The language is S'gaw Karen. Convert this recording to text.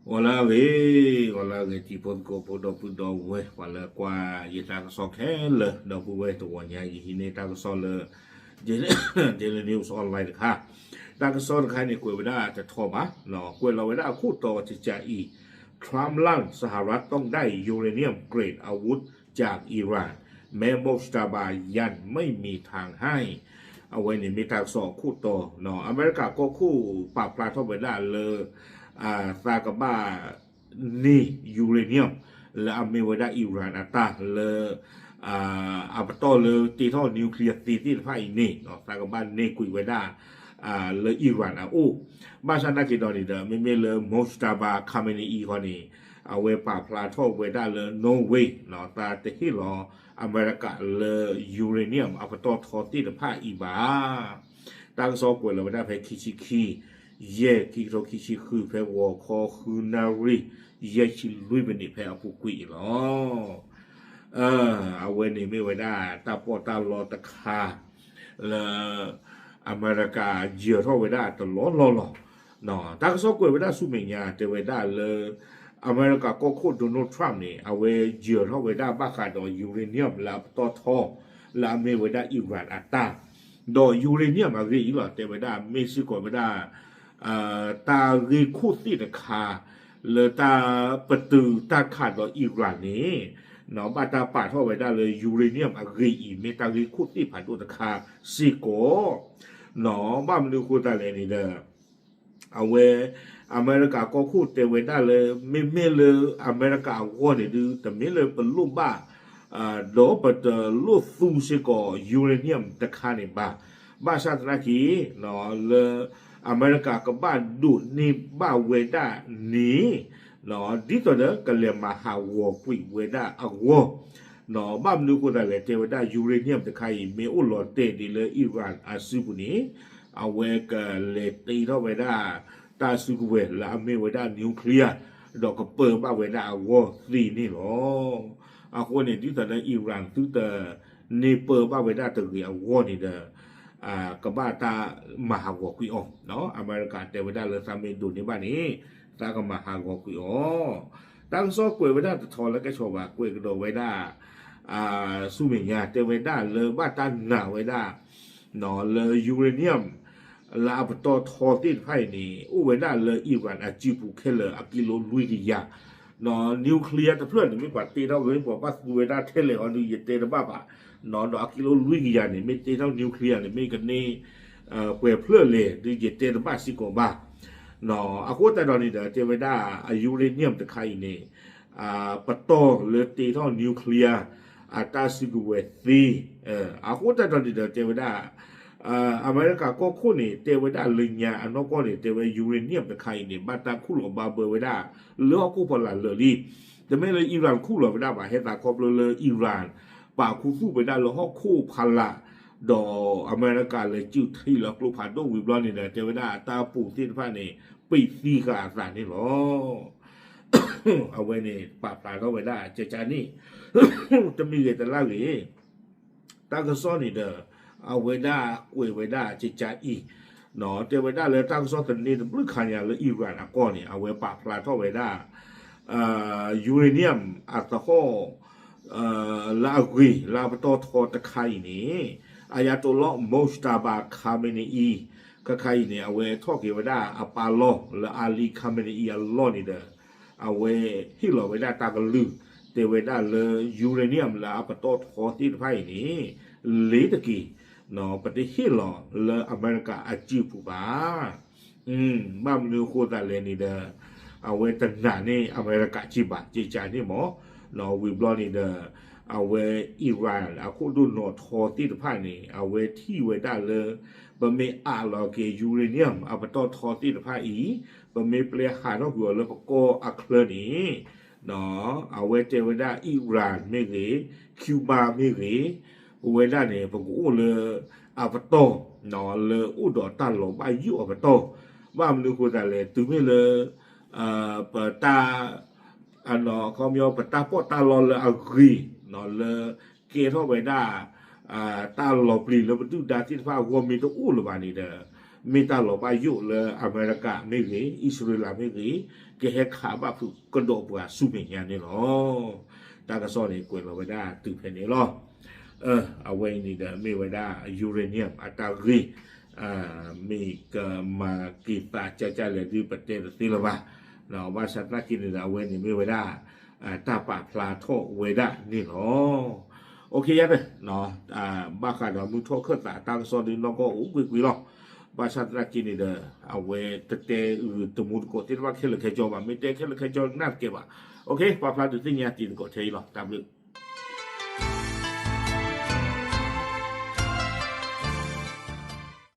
ဂီၤလၢအဂ့ၤ, ဂီၤလၢအဂ့ၤ တံၤဖိသကိးဖိ ဒီပုၢ်ဒီဝဲၢ် ပှၤလၢကွၢ်ယတၢ်ကစီၣ်ခဲလၢာ် ဒီပုၢ်ဝဲၢ်, တဂီၤညါ ယဟံးန့ၢ်တၢ်ကစီၣ်လၢ Daily News Online တခါ, တၢ်ကစီၣ်တခါန့ၣ် ကွဲးဝဲဒၣ်တထီဘၣ်, ကွဲးလီၤဝဲဒၣ်အခိၣ်တီတကးအံၤ, Trump ลั่น สหรัฐต้องได้ uranium grade อาวุธจากอิหร่าน แม้ Mojtaba ยังไม่มีทางให้ အဝဲန့ၣ်မ့ၢ်တၢ်ကစီၣ်အခိၣ်တီ, အမဲရကၤကီၢ်ခိၣ်ပာ်ဖျါထီၣ်ဝဲဒၣ်လၢ သးကဘၣ်န့ၢ် uranium လၢအမ့ၢ်ဝဲဒၣ် Iran အတၢ်လၢ အပတီၢ်လၢတ့ထီၣ် nuclear သ့သ့ၣ်တဖၣ်အံၤန့ၣ် သးကဘၣ်န့ၢ်ကွံာ်ဝဲဒၣ် လၢ Iran အအိၣ်, ဘၣ်ဆၣ်သနာ်က့ဒီးန့ၣ်ဒီး မ့မ့ၢ်လၢ Mojtaba Khamenei ဃီန့ၣ် အဝဲပာ်ဖျါထီၣ်ဝဲဒၣ်လၢ Norway သးတဟ့ၣ်လီၤအမဲရကၤလၢ uranium အပတီၢ်ထီသ့ၣ်တဖၣ်အံၤဘၣ်. တၢ်ကစီၣ်ကွဲးလီၤဝဲဒၣ်ဖဲခံဆံခံ ယဲၢ် ခံကထိခံဆံဃု ဖဲဂီၤခီဃုနၣ်ရံၣ် ယဲၢ်ဆံလွံၢ်မံးနံး ဖဲအပူၤကွံာ်အံၤလီၤ. အဝဲန့ၣ်မ့ၢ်ဝဲဒၣ်တၢ်ပီးတၢ်လီတခါ လၢ အမဲရကၤယၢၤထီၣ်ဝဲဒၣ်တလီၢ်လီၢ်လီၤ. တၢ်ကစီၣ်ကွဲးဝဲဒၣ်ဆူမဲာ်ညါ တဲဝဲဒၣ်လၢ အမဲရကၤကီၢ်ခိၣ် Donald Trump န့ၣ် အဝဲယၢၤထီၣ်ဝဲဒၣ်ဘၣ်ဃးဒီး uranium လၢအပတီၢ်ထီ လၢအမ့ၢ်ဝဲဒၣ် Iran အတၢ်, ဒီး uranium အဂ့ၢ်အံၤလီၤ တဲဝဲဒၣ် မ့ၢ်စ့ၢ်ကီးဝဲဒၣ် တၢ်ဂ့ၢ်ခိၣ်သ့ၣ်တခါ လၢတၢ်ပတုာ်တၢ်ခးဒီး Iran န့ၣ် ဘၣ်တၢ်ပာ်ထီၣ်ဝဲဒၣ်လၢ uranium အဂ့ၢ်အံၤ မ့ၢ်တၢ်ဂ့ၢ်ခိၣ်သ့ၣ်ဖးဒိၣ်တခါစ့ၢ်ကီး, ဘၣ်မနုၤအဃိသတးလဲၣ်န့ၣ်ဒီး အဝဲ အမဲရကၤကီၢ်ခိၣ်တဲဝဲဒၣ်လၢ မ့မ့ၢ်လၢအမဲရကၤအဂီၢ်န့ၣ်ဒုး တမ့ၢ်လၢပလိၣ်ဘၣ် ဒီးပတလိၣ်သူစ့ၢ်ကီး uranium တခါန့ၣ်ဘၣ်. ဘၣ်ဆၣ်သနာ်က့ လၢအမဲရကၤကဘၣ်ဒိးန့ၢ်ဘၣ်ဝဲဒၣ်န့ၣ် ဒ်သိးဒီးကလဲၤမၤဟးဂီၤကွံာ်ဝဲဒၣ်အဂီၢ်, ဘၣ်မနုၤအဃိသတးလဲၣ် တဲဝဲဒၣ် uranium တခါအံၤ မ့ၢ်အိၣ်လီၤတဲာ်ဒ်လၢ Iran အစုပူၤန့ၣ် အဝဲကလဲၤတ့ထီၣ်ဝဲဒၣ် တၢ်စုကဝဲၤလၢအမ့ၢ်ဝဲဒၣ် nuclear ဒီးကပၢဘၣ်ဝဲဒၣ်အဂီၢ်သ့န့ၣ်လီၤ. အဃိန့ၣ် ဒ်သိးလၢ Iran သုတန့ၢ်ပၢဘၣ်ဝဲဒၣ်တဂ့ၤအဂီၢ်န့ၣ်ဒီး ကဘၣ်တၢ်မၤဟးဂီၤကွံာ်အီၤ, အမဲရကၤတဲဝဲဒၣ်လၢသးမ့ၢ်ဒိးန့ၢ်ဘၣ်န့ၣ် သးကမၤဟးဂီၤကွံာ်အီၤ. တၢ်ကစီၣ်ကွဲးဝဲဒၣ်တထီလၢကဲဆီဘၣ် ကွဲးကဒီးဝဲဒၣ် ဆူမဲာ်ညါ တဲဝဲဒၣ်လၢဘၣ်တၢ်နာ်ဝဲဒၣ် လၢ uranium လၢအပတီၢ်ထီသ့ၣ်တဖၣ်အံၤန့ၣ် အိၣ်ဝဲဒၣ်လၢ Iran အစုပူၤခဲလၢာ်အကံလိလွံၢ်ကယၤ, nuclear တဖျၢၣ်န့ၣ် မ့ၢ်ပှၤတ့ထီၣ်ဂ့ၤ ပှၤဘၣ်သူဝဲဒၣ်ထဲလဲၣ်အီၤဒုး ယတဲတဘၣ်ဘၣ်, ဒီးအကံလိလွံၢ်ကယၤန့ၣ် မ့ၢ်တ့ထီၣ် nuclear န့ၣ် မ့ၢ်ကန့ၢ် ပှဲၤဖျၢၣ်လဲၣ်ဒုး ယတဲတဘၣ်စ့ၢ်ကီးဘၣ်. အဃိသတးဒီးန့ၣ်ဒီး တဲဝဲဒၣ်အ uranium တခါအံၤန့ၣ် ပတီၢ်လၢတ့ထီၣ် nuclear အတၢ်စုကဝဲၤသ့, အဃိသတးဒီးန့ၣ်ဒီး တဲဝဲဒၣ် အမဲရကၤကီၢ်ခိၣ်န့ၣ် တဲဝဲဒၣ်လၢညါအနီၢ်ကီၢ်န့ၣ် တဲဝဲ uranium တခါအံၤန့ၣ် ဘၣ်တၢ်ခူၣ်လီၤဘၣ်ဘၢဝဲဒၣ် လၢဟီၣ်ခိၣ်ဖီလာ်လၢာ်လံ. တမ့ၢ်လၢ Iran ခူၣ်လီၤဝဲဒၣ်ဘၣ် ဟဲသးခီဖျိလၢ Iran ပာ်ခူသူၣ်ဝဲဒၣ်လၢဟီၣ်ခိၣ်ဖီလာ်, ဒီးအမဲရကၤလဲၤစုၣ်ထံလၢကျိဖးဒိၣ်ဝံၤဘျီန့ၣ်ဒီး တဲဝဲဒၣ်အတၢ်ပူၤသ့ၣ်တဖၣ်န့ၣ် ပံာ်သံဃာ်အသးန့ၣ်လီၤ. အဝဲန့ၣ် ပာ်ဖျါထီၣ်ဝဲဒၣ်ကကန့ၣ် တမံၤဂ့ၤတလၢ်ဂ့ၤ တၢ်ကစီၣ်န့ၣ်ဒီး အဝဲဒၣ်ကွဲးဝဲဒၣ်ကကအံၤ, တဲဝဲဒၣ်လၢတၢ်ကစီၣ်သန့တဘျုးခါညါလၢ Iran အကီၢ်န့ၣ် အဝဲပာ်ဖျါထီၣ်ဝဲဒၣ် uranium အသဟီၣ် လၢအဂ့ၤလၢအပတီၢ်ထီတခါအံၤန့ၣ် Ayatollah Mojtaba Khamenei ခါခါအံၤန့ၣ် အဝဲထီၣ်က့ၤဝဲဒၣ်အပၢ်လီၢ်လၢ Ali Khamenei အလီၢ်န့ၣ်ဒီး အဝဲဟ့ၣ်လီၤဝဲဒၣ်တၢ်ကလုၢ် တဲဝဲဒၣ်လၢ uranium လၢအပတီၢ်ထီသ့ၣ်တဖၣ်အံၤန့ၣ် လ့ၤတက့ၢ်, ပတဟ့ၣ်လီၤလၢအမဲရကၤအစုပူၤဘၣ်. ဘၣ်မနုၤအဃိသတးလဲၣ်န့ၣ်ဒီး အဝဲတနာ်န့ၢ်အမဲရကၤက့ဘၣ် ကကန့ၣ်မး, ဝံၤဘျီန့ၣ်ဒီး အဝဲ Iran အခိၣ်ဒိၣ်နီၣ်ထီသ့ၣ်တဖၣ်န့ၣ် အဝဲထံၣ်ဝဲဒၣ်လၢ ပမ့ၢ်အးလီၤက့ၤ uranium အပတီၢ်ထီသ့ၣ်တဖၣ်အံၤ ပမ့ၢ်ပျဲဟးထီၣ်ကွံာ်အီၤလၢပကီၢ်အချၢန့ၣ် အဝဲတဲဝဲဒၣ် Iran မ့ၢ်ဂ့ၤ Cuba မ့ၢ်ဂ့ၤ ပဝဲဒၣ်န့ၣ် ပကအိၣ်လၢအပတီၢ် လၢအိၣ်ဒီးတၢ်လီၤဘၣ်ယိၣ်အပတီၢ်, ဘၣ်မနုၤအဃိသတးလဲၣ် တုၤမ့ၢ်လၢ ပတၢ် ခီပညီ ပတၢ်ပီးတၢ်လီလၢအဂ့ၤ လၢကဲထီၣ်ဝဲဒၣ် တၢ်လီၤပျံၤလၢပဒုၣ်ဒါသ့ၣ်တဖၣ်အဂီၢ်မ့ၢ်တအိၣ်လၢၤဘၣ်န့ၣ်ဒီး မ့ၢ်တၢ်လီၤဘၣ်ယိၣ်လၢအမဲရကၤမ့ၢ်ဂ့ၤ, အံၣ်စရ့လးမ့ၢ်ဂ့ၤ, ကဟဲခးဘၣ်ဖုးကဒီးပှၤဆူမဲာ်ညါန့ၣ်လီၤ. တၢ်ကစီၣ်န့ၣ်ကွဲးလီၤဝဲဒၣ်တုၤဖဲန့ၣ်လီၤ. အဝဲအံၤန့ၣ်ဒီးမ့ၢ်ဝဲဒၣ် uranium အတၢ်ဂ့ၢ် မ့ၢ်ကမၤက့ၤသးကၠၢ်ကၠၢ်လဲၣ်ဒုးပတဲတသ့လၢၤဘၣ်. ဘၣ်ဆၣ်သနာ်က့န့ၣ်ဒီး အဝဲန့ၣ်မ့ၢ်ဝဲဒၣ် တၢ်ပာ်ဖျါထီၣ်ဝဲဒၣ်န့ၣ်လီၤ. အိၣ်ခ့ယါဒီး ဘၣ်ဃးဒီးမုၢ်ထီၣ်ခၢၣ်သးအတၢ်ကစီၣ်ဒုးနီၢ်ကီၢ်အိၣ်ကွ့ၢ်ကွ့ၢ်လီၤ. ဘၣ်ဆၣ်သနာ်က့န့ၣ်ဒီး အဝဲတတဲဂုာ်တမူတကိးသ့ၣ်တဖၣ်ခဲလၢာ်ခဲဆ့ဘၣ်, မ့ၢ်တဲခဲလၢာ်ခဲဆ့နာ်တကဲဘၣ်. အိၣ်ခ့ ပာ်ဖျါဒုးသ့ၣ်ညါတံၤသကိးထဲအံၤလီၤ. တၢ်ဘျုး